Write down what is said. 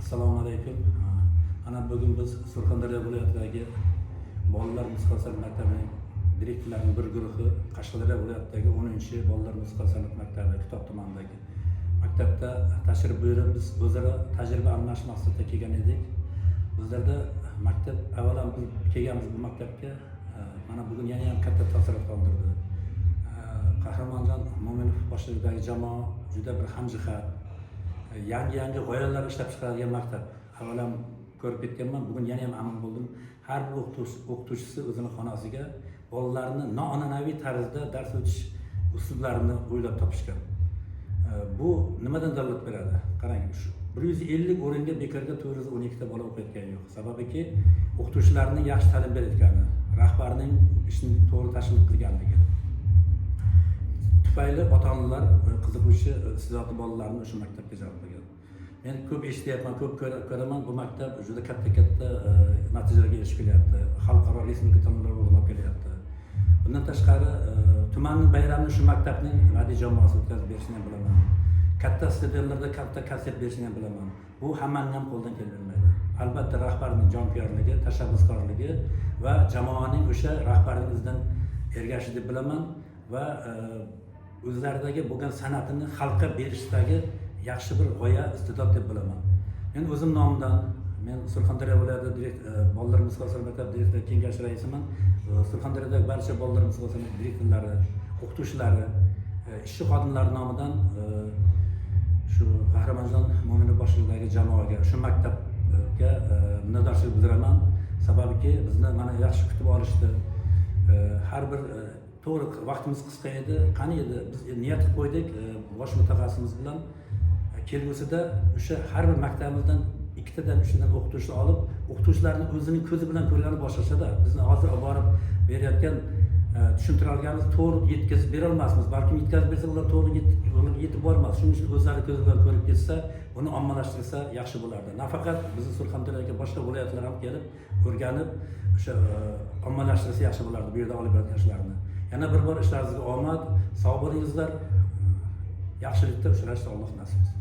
Assalomu alaykum. Mana bugun biz Surxondaryo viloyatidagi bolalar musiqa san'at maktabining direktorlarining bir guruhi Qashqadaryo viloyatidagi 10 bolalar musiqa san'at maktabi, Kitob tumanidagi maktabda tashrif buyurib, biz o'zaro tajriba almashish maqsadida kelgan edik. Bizlarda maktab, avval biz kelganmiz bu maktabga, mana bugun yana ham katta taassurot qoldirdi. Qahramonjon Mo'minov boshchiligidagi jamoa juda bir hamjihat, yangi yangi g'oyalar ishlab chiqaradigan maktab. Avval ham ko'rib ketganman, bugun yana ham amin bo'ldim. Har bir o'qituvchisi o'zini xonasiga bolalarni noan'anaviy tarzda dars o'tish uslublarini o'ylab topishgan. Bu nimadan dalolat beradi? Qarang, shu 150 o'ringa bekorga 412 ta bola o'qiyotgani yo'q. Sababiki, o'qituvchilarning yaxshi ta'lim berayotgani, rahbarning ishni to'g'ri tashkil qilganligi tufayli ota onalar qiziquvchi, iste'dodli bolalarni o'sha maktabga jalb qilgan. Men ko'p eshityapman, ko'p ko'raman, bu maktab juda katta katta natijalarga erishib kelyapti, xalqaro, respublika tanlovlarida o'rin olib kelyapti. Bundan tashqari, tumanning bayramini shu maktabning badiiy jamoasi o'tkazib berishini ham bilaman, katta stadionlarda katta konsert berishini ham bilaman. Bu hammani ham qo'ldan kelavermaydi. Albatta, rahbarning jonkuyarligi, tashabbuskorligi va jamoaning o'sha rahbarning izidan ergashishi deb bilaman va o'zlaridagi bo'lgan san'atini xalqqa berishdagi yaxshi bir g'oya, iste'dod deb bilaman. Men o'zim nomimdan, men Surxondaryo viloyati bolalar musiqa san'at maktabi direktori kengashi raisiman. Surxondaryodagi barcha bolalar musiqa san'at direktorlari, o'qituvchilari, ishchi xodimlari nomidan shu Qahramonjon Mo'minov boshchiligidagi jamoaga, shu maktabga minnatdorchilik bildiraman. Sababiki, bizni mana yaxshi kutib olishdi. Har bir to'g'ri, vaqtimiz qisqa edi. Qani edi, biz niyat qilib qo'ydik bosh mutaxassisimiz bilan, kelgusida o'sha har bir maktabimizdan ikkitadan, uchtadan o'qituvchi olib, o'qituvchilarni o'zining ko'zi bilan ko'rgani boshqachada. Bizni hozir olib borib berayotgan, tushuntira olganimiz, to'g'ri yetkazib berolmasmiz. Balkim yetkazib bersa, ular to'g'ri ularga yetib bormas. Shuning uchun o'zlari ko'zi bilan ko'rib ketsa, buni ommalashtirsa yaxshi bo'lardi. Nafaqat bizni Surxondaryoga, boshqa viloyatlar ham kelib o'rganib, o'sha ommalashtirsa yaxshi bo'lardi bu yerda olib borayotgan ishlarni. Yana bir bor ishlaringizga omad, sog' bo'lingizlar, yaxshilikda uchrashishni Alloh nasib etsin.